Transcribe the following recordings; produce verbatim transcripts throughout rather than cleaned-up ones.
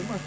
Hey,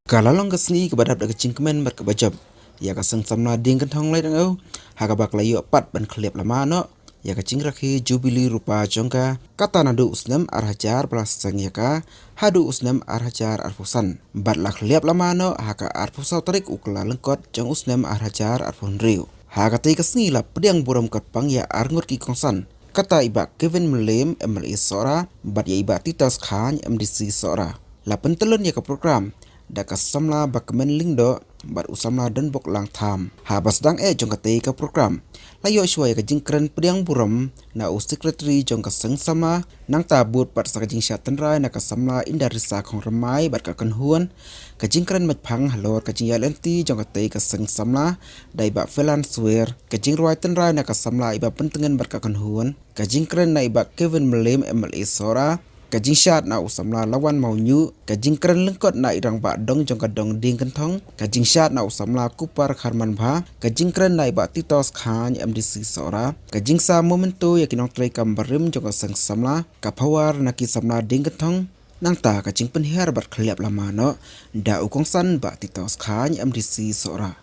ka la long ka sngi kaba dap da ka jingkmen bad kaba jop ïa ka Seng Samla Diengkynthong Laitdongew, ha kaba ka la ïoh pat ban khlieh lama noh ïa ka jingrakhe Jubili Rupa jong ka, kata naduh u snem ar hajar ba la seng ïa ka haduh u snem ar hajar arphew san, bad la khlieh lama noh ha ka arphew saw tarik u Kyllalyngkot jong u snem ar hajar arphew hynriew. Ha katei ka sngi la pdiang burom kyrpang ïa arngut ki kongsan, kata i Bah Kevin Mylliem, M L A Sohra, bad ïa i Bah Titos Chyne, M D C Sohra. La pyntyllun ïa ka program da ka samla Bah Kmen Lyngdoh bad u samla Donbok Langtham. Haba sdang eh jong katei ka program, la ïoh shuwa ïa ka jingkren pdiang burom na u Secretary jong ka Seng Samla, nangta bud pat sa ka jingshad tynrai na ka samla Indarisa Khongrymmai bad ka kynhun, ka jingkren matphang halor ka jingïaid lynti jong katei ka Seng Samla da i Bah Felan Swer, ka jingrwai tynrai na ka samla i Bah Pyntngen bad ka kynhun, ka jingkren na i Bah Kevin Mylliem, M L A Sohra, ka jingshad na u samla Lawan Mawñiuh, ka jingkren lyngkot na i Rangbah Dong jong ka Dong Diengkynthong, ka jingshad na u samla Kupar Kharmanbha, ka jingkren na i Bah Titos Chyne, M D C Sohra, ka jingsam memento ïa ki nongtrei kam barim jong ka Seng Samla, ka phawar na ki samla Diengkynthong, nangta ka jingpynhiar bad khlieh lama noh da u kongsan Bah Titos Chyne, M D C Sohra.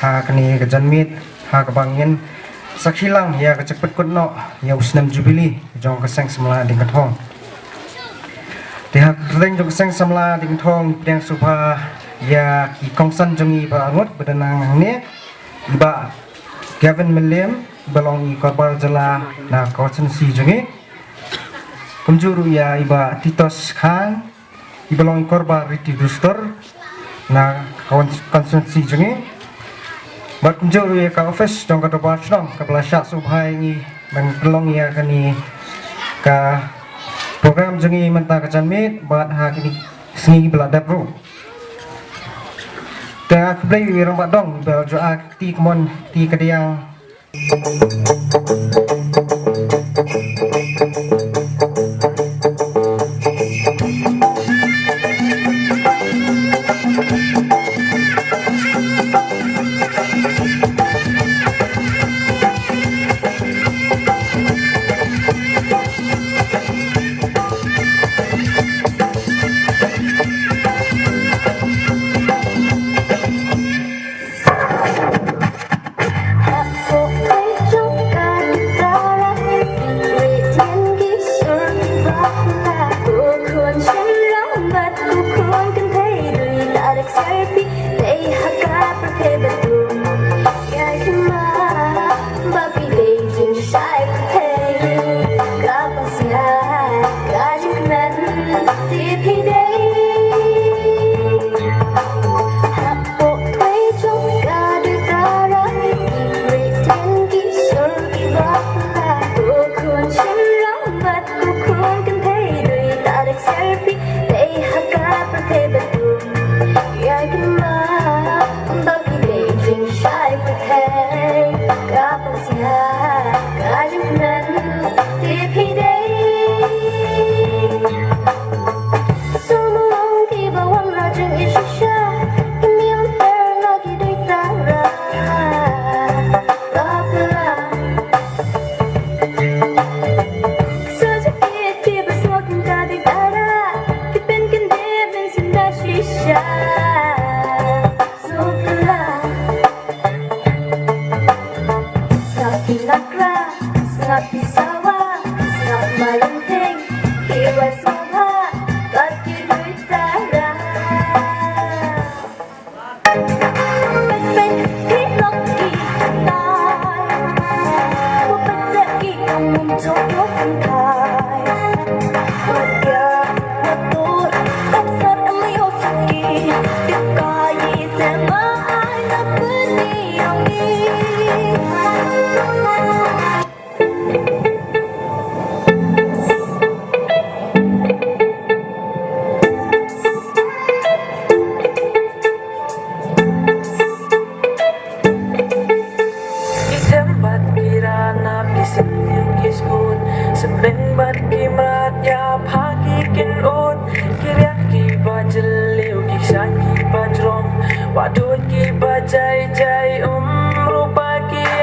Ha kane ka janmiet, ha kaba ngin sakhi lang ïa ka jingpynkut noh ïa u snem Jubili jong ka Seng Samla Diengkynthong. Te ha ka kyrteng jong ka Seng Samla Diengkynthong, ngi pdiang sngewbha ïa ki kongsan jong ngi ba arngut ba dang nang hangne, i Bah Kevin Mylliem, ba long i Korbar Jylla na ka constituency jong ngi. Kumjuh ruh ïa i Bah Titos Chyne, i ba long i Korbar Riti Dustur na ka constituency jong ngi. Bad kumjuh ruh ïa ka office jong ka Dorbar Shnong kaba la shah sngewbha ïa ngi ban pynlong ïa kane ka program jong ngi mynta ka janmiet bad ha kine ki sngi ba la dep ruh. Te khublei ïa i Rangbah Dong ba ju ai ka kti kamon kti kadiang. Ba dut ki ba jai jai um rupa ki eh.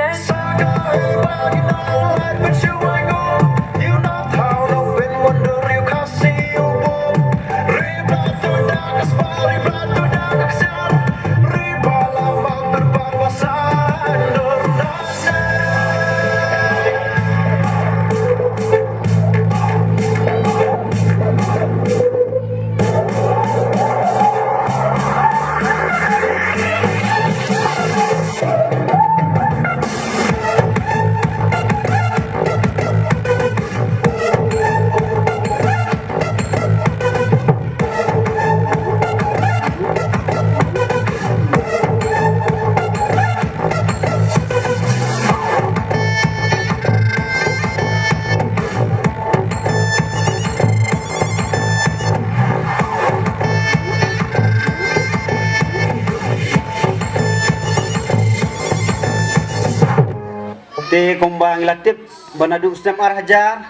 Te kumba ngi la tip ba naduh snem ar hajar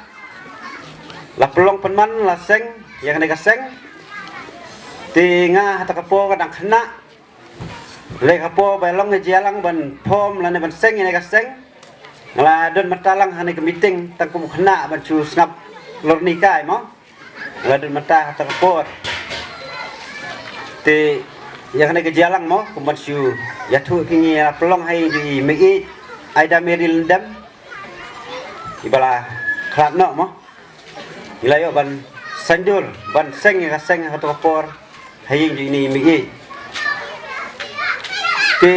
la pynlong pynman la seng ïa kane ka seng. Te nga ha ta ka por ka dang khynnah. Lei ka por ba long ka jingïalang ban form lane ban seng ïa kane ka seng. Nga la don mynta lang ha kane ka meeting tang kum u khynnah ban shu sngap lorni kai mo. Nga la don mynta ha ta ka por. Te ïa kane ka jingïalang mo kum ban shu ïathuh ki ngi la pynlong ha ïing jong i Mei Aida Mary Lyngdoh. Iba la khlad noh mo. Ngi la ïoh ban saiñdur ban seng ïa ka seng ha ta ka por ha ïing jong i Mei Aida. Te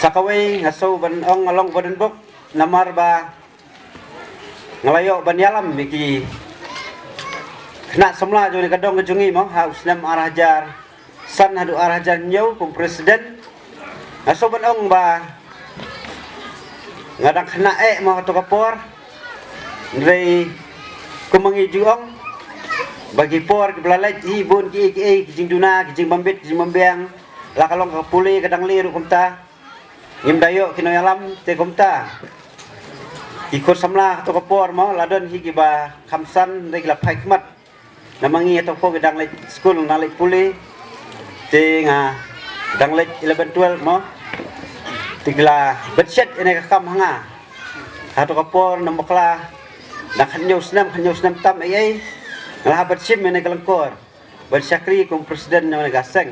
sa kawei nga shu ban ong nga long ba don bok namar ba nga la ïoh ban ïalam ïa ki khynnah samla jong ka dong ka jong i mo ha u snem ar hajar san haduh ar hajar hynñiew kum president. Nga shu ban ong ba nga dang khynnah eh mo ha ta ka por. Hynrei kum ma ngi ju ong ba ki por ki ba la leit hi bun ki ei ki ei ki jingduna ki jingbym bit ki jingbym biang. La ka long ka pule ka dang leh ruh kumta. Ngim da ïoh ki nongïalam te kumta. Ki khun samla ha ta ka por mo la don hi ki ba kham san hynrei ki la phai khmat. Namar ngi ha ta ka por ngi dang leit skul, dang leit pule. Te nga dang leit eleven twelve mo. Te ki la bad shet ïa kane ka kam ha nga. Ha ta ka por na bakla dang khathynñiew snem, khathynñiew snem tam ei ei. Nga la hap ban shim ïa kane ka lyngkor ban shakri kum president jong kane ka seng.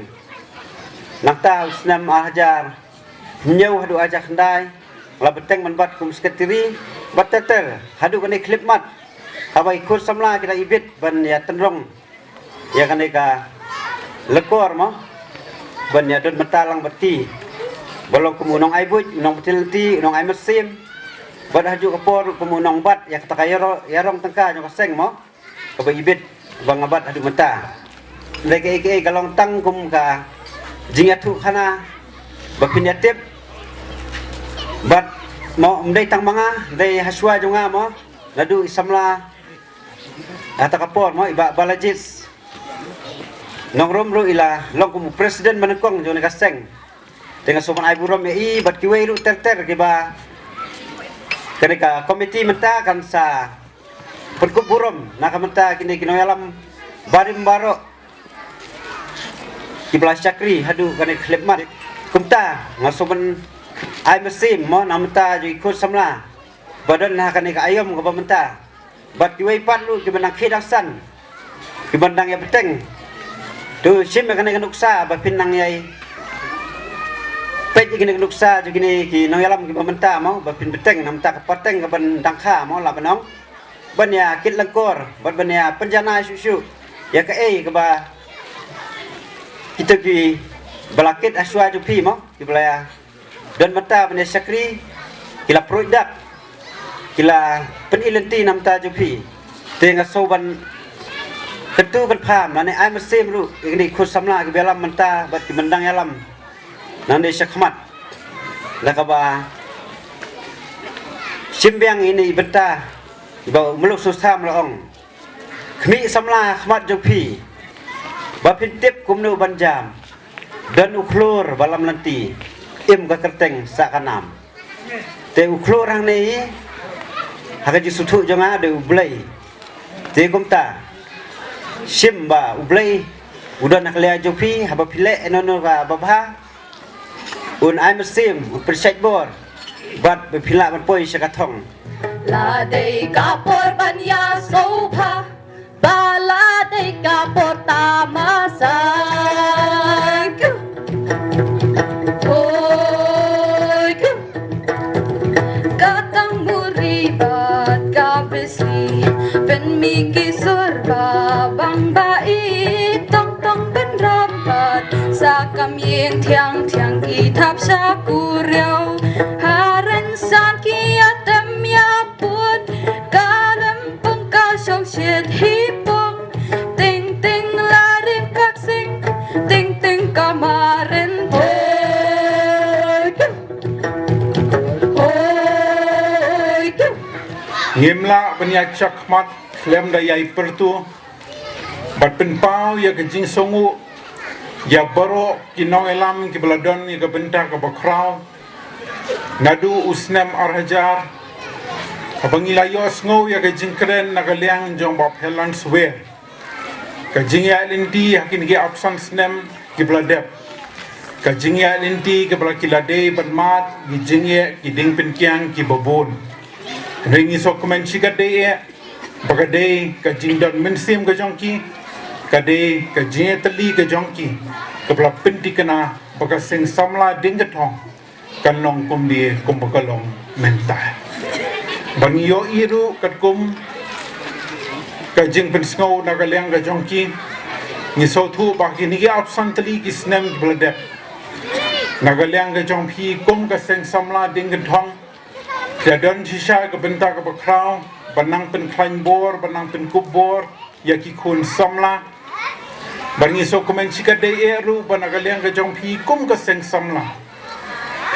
Nangta ha u snem ar hajar hynñiew haduh ar hajar khyndai nga la bteng ban bat kum secretary, bad ter ter haduh kane ka khyllipmat. Haba ki khun samla ki la ibit ban ïa tynrong ïa kane ka lyngkor mo ban ïa don bynta lang bad ki. Ba long kum u nongai buit, u nongpyni lynti, u nongai mynsiem. Bad ha kajuh ka por kum u nongbat ïa kata ka ïaro-, ïarong tyngka jong ka seng mo. Kaba ibit ba nga bat haduh mynta. Hynrei kaei kaei ka long tang kum ka jingïathuhkhana ba phin ïa tip. Bad mo ym dei tang ma nga, hynrei ha shuwa jong nga mo naduh i samla ha ta ka por mo i Bah Balajied Nongrum ruh i la long kum u president ba nyngkong jong kane ka seng. Te nga sngewbha ban ai burom ïa i bad kiwei ruh ter ter kiba kane ka komiti mynta kan sa pynkup burom na ka bynta kine ki nongïalam barim baroh kiba la shakri haduh kane ka khyllipmat. Kumta nga sngewbha ban ai mynsiem mo na ka bynta jong ki khun samla ba don ha kane ka aïom kaba mynta. Bad kiwei pat ruh kiba dang khie dang san kiba dang ïa bteng. To shim ïa kane ka nuksa ba phin nang ïai peit ïa kane ka nuksa jong kine ki nongïalam kiba mynta mo ba phin bteng na ka bynta ka pateng kaba dang kha mo la ban ong. Ban ïa kit lyngkor bad ban ïa pynjanai shuh shuh ïa kaei kaba kita kiba la kit ha shuwa jong phi mo kiba la ïa don mynta ban ïa shakri ki la pruid dak ki la pyni lynti na ka bynta jong phi. Te nga sngewbha ban kyntu kynpham lane ai mynsiem ruh ïa kine ki khun samla kiba ïalam mynta bad kiba dang ïalam nangne shakhmat. Da kaba shim biang ïa kine ki bynta ba u Muluk Sutha la ong. Khmih samla ha khmat jong phi ba phin tip kumno ban jam. Don u khlur ba lam lynti im ka kyrteng sah ka nam. Te u khlur hangne hi ha ka jingsngewthuh jong nga dei U Blei. Te kumta shim ba U Blei U don ha ka liang jong phi, haba phi leh ïa no no kaba bha, un ai mynsiem, un pynshait bor, bad ba phin lah ban poi sha ka thong. La dei ka por ban ïa sngewbha, ba la dei ka por tamasa. Oi, ka tang muri bad ka bisli, pynmih ki sur ba bang ba i tong tong pynrap bad sa kam ïing thiang thiang ki thap sha ku riaw. Ha rynsan ki atem ïa put, ka lem pung ka shong shit hi pung. Ting ting la rim kak sing, ting ting ka marin. Oi, oi, oi. Ngim lah ban ïa chak khmat khlem da ïa i pyrtu bad pynpaw ïa ka jingsngew ïa baroh ki nongïalam kiba la don ïa ka bynta kaba khraw. Naduh u snem ar hajar, haba ngi la ïohsngew ïa ka jingkren na ka liang jong Bah Phelans Wer, ka jingïaid lynti ha kine ki arphew san snem kiba la dep, ka jingïaid lynti kaba la ki la dei ban mad ki jingeh ki dieng pynkiang kiba bun. Hynrei ngi sngewkmen shikatdei eh ba ka dei ka jingdon mynsiem ka jong ki, ka dei ka jingïatylli ka jong ki, kaba la pynthikna ba ka seng samla dieng kynthong kan long kumne kumba ka long mynta. Ba ngi ïohi ruh katkum ka jingpynsngew na ka liang ka jong ki, ngi sngewthuh ba kine ki arphew san tylli ki snem kiba la dep, na ka liang ka jong phi kum ka seng samla dieng kynthong, phi la don shisha ka bynta kaba khraw ban nang pynkhlaiñ bor, ban nang pynkup bor ïa ki khun samla. Bad ngi sngewkmen shikatdei eh ruh ba na ka liang ka jong phi kum ka seng samla,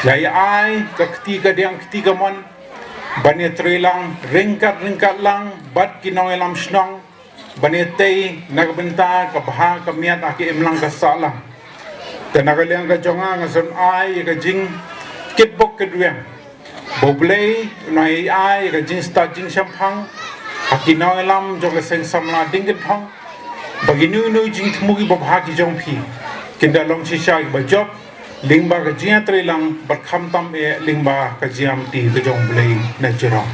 phi la ïa ai ka kti kadiang kti kamon ban ïatreilang ryngkat ryngkat lang bad ki nongïalam shnong ban ïatei na ka bynta ka bha ka miat ha ka imlang ka sahlang. Te na ka liang ka jong nga, nga sngewbha ïa ka jingkitbok kitrwiang ba U Blei un ai ïa ka jingstad jingshemphang ha ki nongïalam jong ka seng samla dieng kynthong, ba kino kino jingthmu kiba bha ki jong phi kin da long shisha kiba jop lyngba ka jingïatreilang bad khamtam eh lyngba ka jingïarap ka jong U Blei na jrong.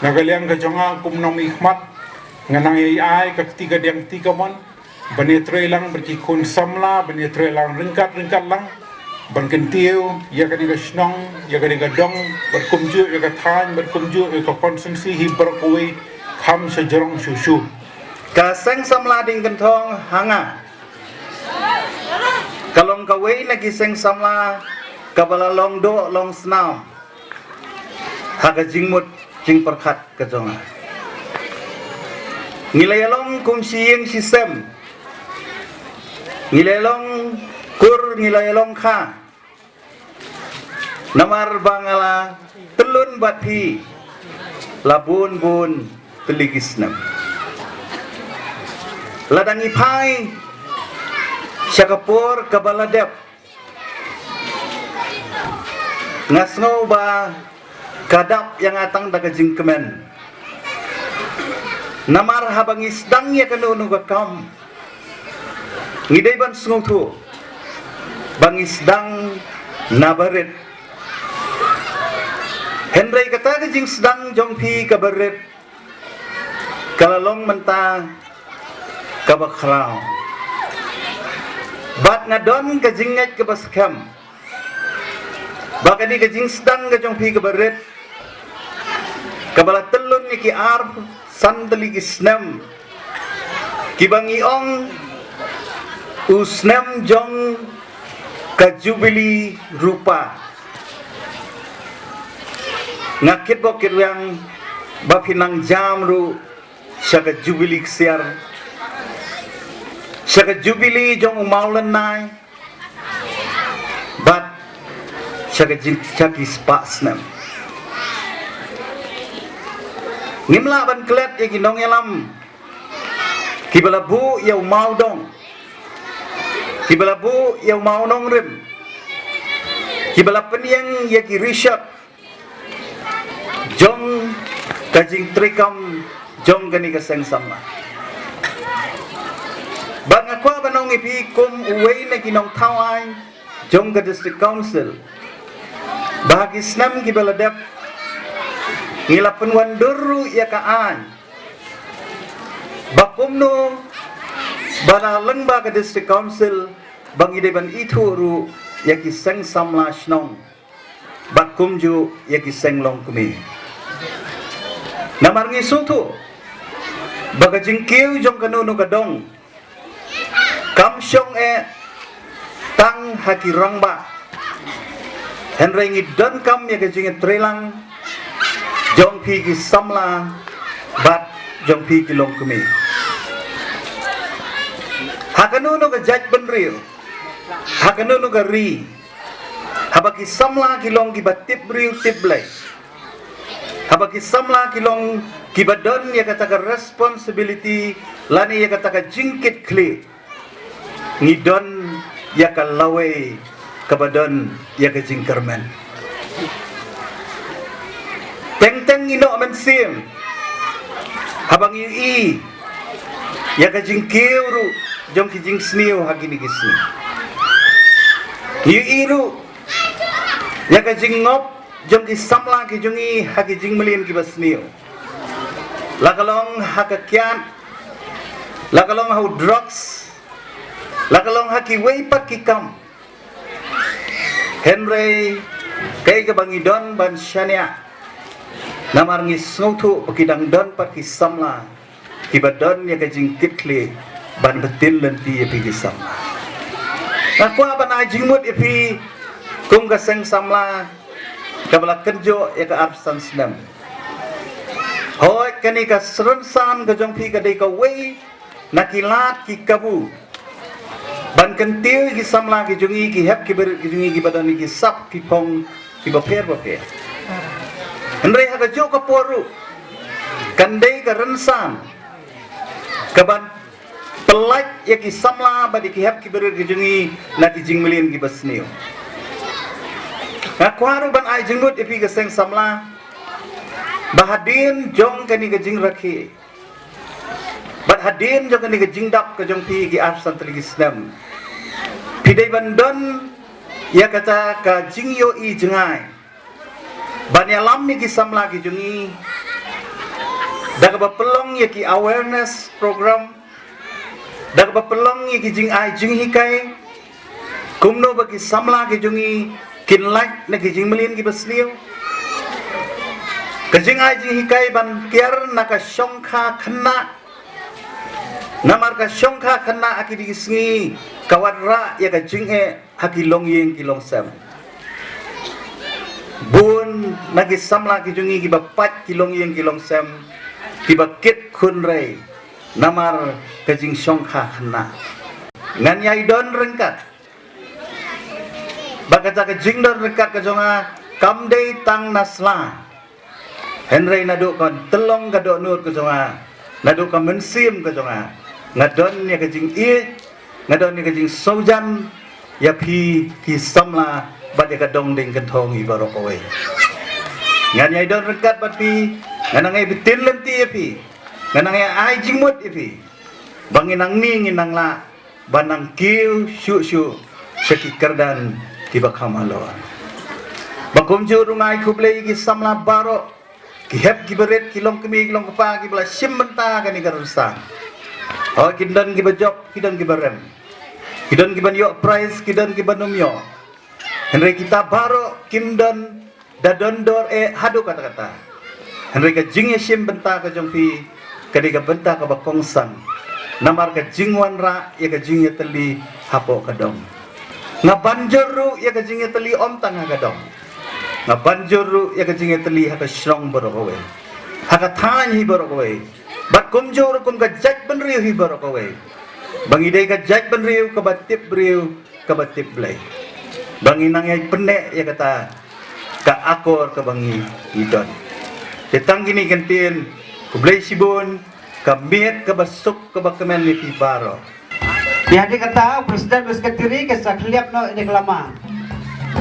Na ka liang ka jong nga kum u nongmihkhmat, nga nang ïa ai ka kti kadiang kti kamon ban ïatreilang bad ki khun samla, ban ïatreilang ryngkat ryngkat lang, ban kyntiew ïa kane ka shnong, ïa kane ka dong, bad kumjuh ïa ka thaiñ, bad kumjuh ïa ka constituency hi baroh kawei, kham sha jrong shuh shuh. Ka seng samla dieng kynthong ha nga ka long kawei na ki seng samla kaba la long doh long snam ha ka jingmut jingpyrkhat ka jong nga. Ngi la ïalong kum shi ïing shi sem, ngi la ïalong kur, ngi la ïalong kha, namar ba nga la tyllun bad phi la bun bun tylli ki snem. Lada ngi phai sha ka por kaba la dep, nga sngew ba ka dap ïa nga tang da ka jingkmen. Namar haba ngi sdang ïa kano kano ka kam, ngi dei ban sngewthuh ba ngi sdang na barit. Hynrei kata ka jingsdang jong phi ka barit ka la long mynta kaba khraw. Bad nga don ka jingngeit kaba skhem ba kane ka jingsdang ka jong phi kaba rit, kaba la tyllun ïa ki arphew san tylli ki snem, kiba ngi ong u snem jong ka Jubili Rupa. Nga kitbok kitrwiang ba phin nang jam ruh sha ka Jubili Ksiar, sha ka Jubili jong u Mawlynnai, bad sha ka jing, sha ki spah snem. Ngim lah ban klet ïa ki nongïalam kiba la buh ïa u Mawdong, kiba la buh ïa u Mawnongrim, kiba la pynïeng ïa ki rishot jong ka jingtreikam jong kane ka Seng Samla. Bad nga kwah ban ong Phi kum uwei na ki nongthaw aiñ jong ka District Council, ba ha ki snem kiba la dep ngi la pynwandur ruh ïa ka aiñ ba kumno ba na lyngba ka District Council ba ngi dei ban ithuh ruh ïa ki seng samla shnong bad kumjuh ïa ki seng longkmie. Namar ngi sngewthuh ba ka jingkiew jong kano kano ka dong kam shong eh tang ha ki rangbah, hynrei ngi donkam ïa ka jingïatreilang jong phi ki samla bad jong phi ki longkmie. Ha kano kano ka jaitbynriew, ha kano kano ka ri, haba ki samla ki long kiba tip briew tip Blei, haba ki samla ki long kiba don ïa kata ka responsibility lane ïa kata ka jingkitkhlieh, ngi don ïa ka lawei kaba don ïa ka jingkyrmen. Teng teng ngi noh mynsiem haba ngi ïohi ïa ka jingkiew ruh jong ki jingsniew ha kine ki sngi. Ngi ïohi ruh ïa ka jingngop jong ki samla ki jong ngi ha ki jingmlien kiba sniew, la ka long ha ka kiad, la ka long ha u drugs, la ka long ha kiwei pat ki kam. Hynrei kaei kaba ngi don ban shaniah, namar ngi sngewthuh ba ki dang don pat ki samla kiba don ïa ka jingkitkhlieh ban btin lynti ïa phi ki samla. Nga kwah ban ai jingmut ïa phi kum ka seng samla kaba la kynjoh ïa ka arphew san snem. Hooid, kane ka rynsan ka jong phi ka dei kawei na ki lad ki kabu ban kyntiew ïa ki samla ki jong ngi, ki hep ki barit ki jong ngi kiba don ïa ki sap ki phong kiba pher bapher. Hynrei ha kajuh ka por ruh kan dei ka rynsan kaban pyllait ïa ki samla bad ïa ki hep ki barit ki jong ngi na ki jingmlien kiba sniew. Nga kwah ruh ban ai jingmut ïa phi ka seng samla ba hadien jong kane ka jingrakhe bad hadien jong kane ka jingdap ka jong phi ki arphew san tylli ki snem, phi dei ban don ïa kata ka jingïohi jngai ban ïalam ïa ki samla ki jong ngi da kaba pynlong ïa ki awareness program, da kaba pynlong ïa ki jingai jinghikai kumno ba ki samla ki jong ngi kin lait na ki jingmlien kiba sniew. Ka jingai jinghikai ban kiar na ka shongkha khynnah, namar ka shongkha khynnah ha kine ki sngi ka wanrah ïa ka jingeh ha ki longïing ki longsem. Bun na ki samla ki jong ngi kiba pait ki longïing ki longsem kiba kit khun rei namar ka jingshongkha khynnah. Ngan ïai don ryngkat ba kata ka jingdon ryngkat ka jong nga kam dei tang na sla, hynrei naduh ka tyllong ka dohnud ka jong nga, naduh ka mynsiem ka jong nga, nga don ïa ka jingïeit, nga don ïa ka jingsngewjan ïa phi ki samla bad ïa ka dong dieng kynthong hi baroh kawei. Ngan ïai don ryngkat bad phi, ngan nang ïai btin lynti ïa phi, ngan nang ïai ai jingmut ïa phi ba ngin nang, ngin nang lah ban nang kiew shuh shuh sha ki kyrdan kiba kham halor. Ba kumjuh ruh nga ai khublei ïa ki samla baroh, ki hep ki barit, ki longkmie ki longkpa kiba la shim bynta kane ka rynsan. Hooid, ki don kiba jop, ki don kiba rem, ki don kiban ïoh prize, ki don kiban ym ïoh. Hynrei kita baroh kim don da don dor eh haduh katta katta. Hynrei ka jingïashim bynta ka jong phi ka dei ka bynta kaba kongsan namar ka jingwanrah ïa ka jingïatylli hapoh ka dong. Nga ban jur ruh ïa ka jingïatylli ym tang ha ka dong, nga ban jur ruh ïa ka jingïatylli ha ka shnong baroh kawei, ha ka thaiñ hi baroh kawei, bad kumjuh ruh kum ka jaitbynriew hi baroh kawei, ba ngi dei ka jaitbynriew kaba tip briew, kaba tip Blei, ba ngin nang ïai pynneh ïa kata ka akor kaba ngi, ngi don. Te tang kine ki kyntien, khublei shibun, ka miet kaba suk kaba kmen ïa phi baroh. Ïa kata ka President Secretary ka sa khlieh noh ïa ka lama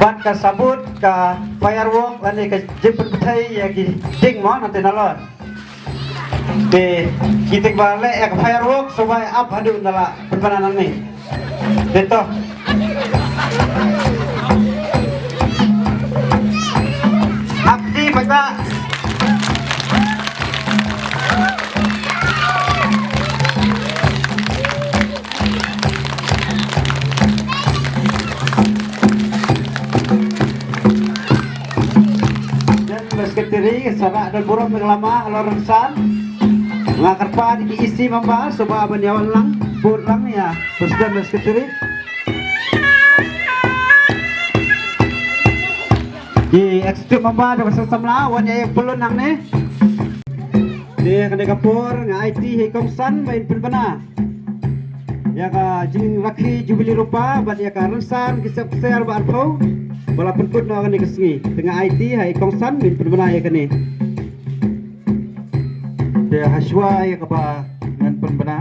bad ka sa bud ka firework lane ka jingpynpthei ïa ki dieng mo nangta nalor. Te kita kiba leh ïa ka firework sngewbha ap haduh nalor pynpaw nangne. Beto. Hapti bata. Dan Secretary, sa rak don burom na ka lama halor rynsan. Nga kyrpad ïa ki E C member, sngewbha ban ïa wan lang, bud lang ïa President bad Secretary. Ki Executive member da ka seng samla, wan ïa pynlong hangne. Te kane ka por nga aiti ha i Kong San ba in pynbna ïa ka jingrakhe Jubili Rupa bad ïa ka rynsan ki sep ksiar ba arphew ba la pynkut noh kane ka sngi. Te nga aiti ha i Kong San ba in pynbna ïa kane. Te hashwa ïa kaba ngan pynbna,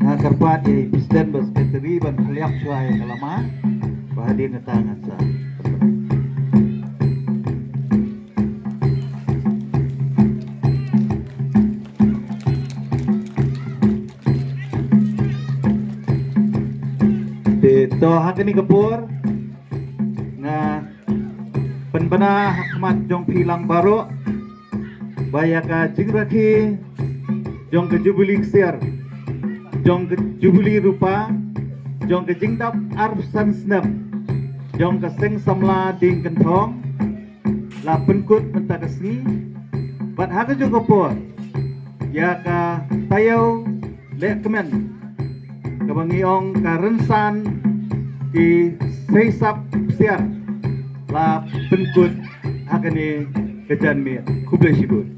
nga kyrpad ïa i President bad Secretary ban khliak shwa ïa ka lama ba hadien kata ngan sa. Te to ha kane ka por nga pynbna ha khmat jong phi lang baroh ba ïa ka jingrakhe jong ka Jubili Ksiar, jong ka Jubili Rupa, jong ka jingdap arphew san snem jong ka Seng Samla Dieng Kynthong la pynkut mynta ka sngi. Bad ha kajuh ka por ïa ka taïew lehkmen kaba ngi ong ka rynsan ki seisap ksiar la pynkut ha kane ka janmiet. Khublei shibun.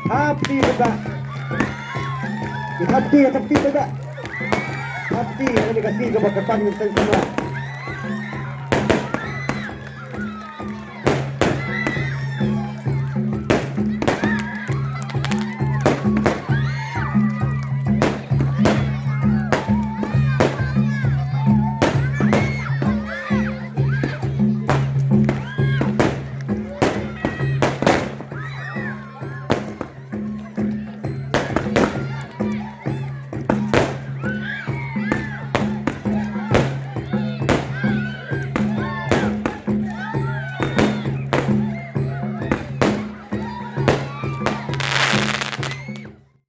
Hapti baba. Hapti, hapti baba. Hapti, ini kasih ke bakatan yang saya semua.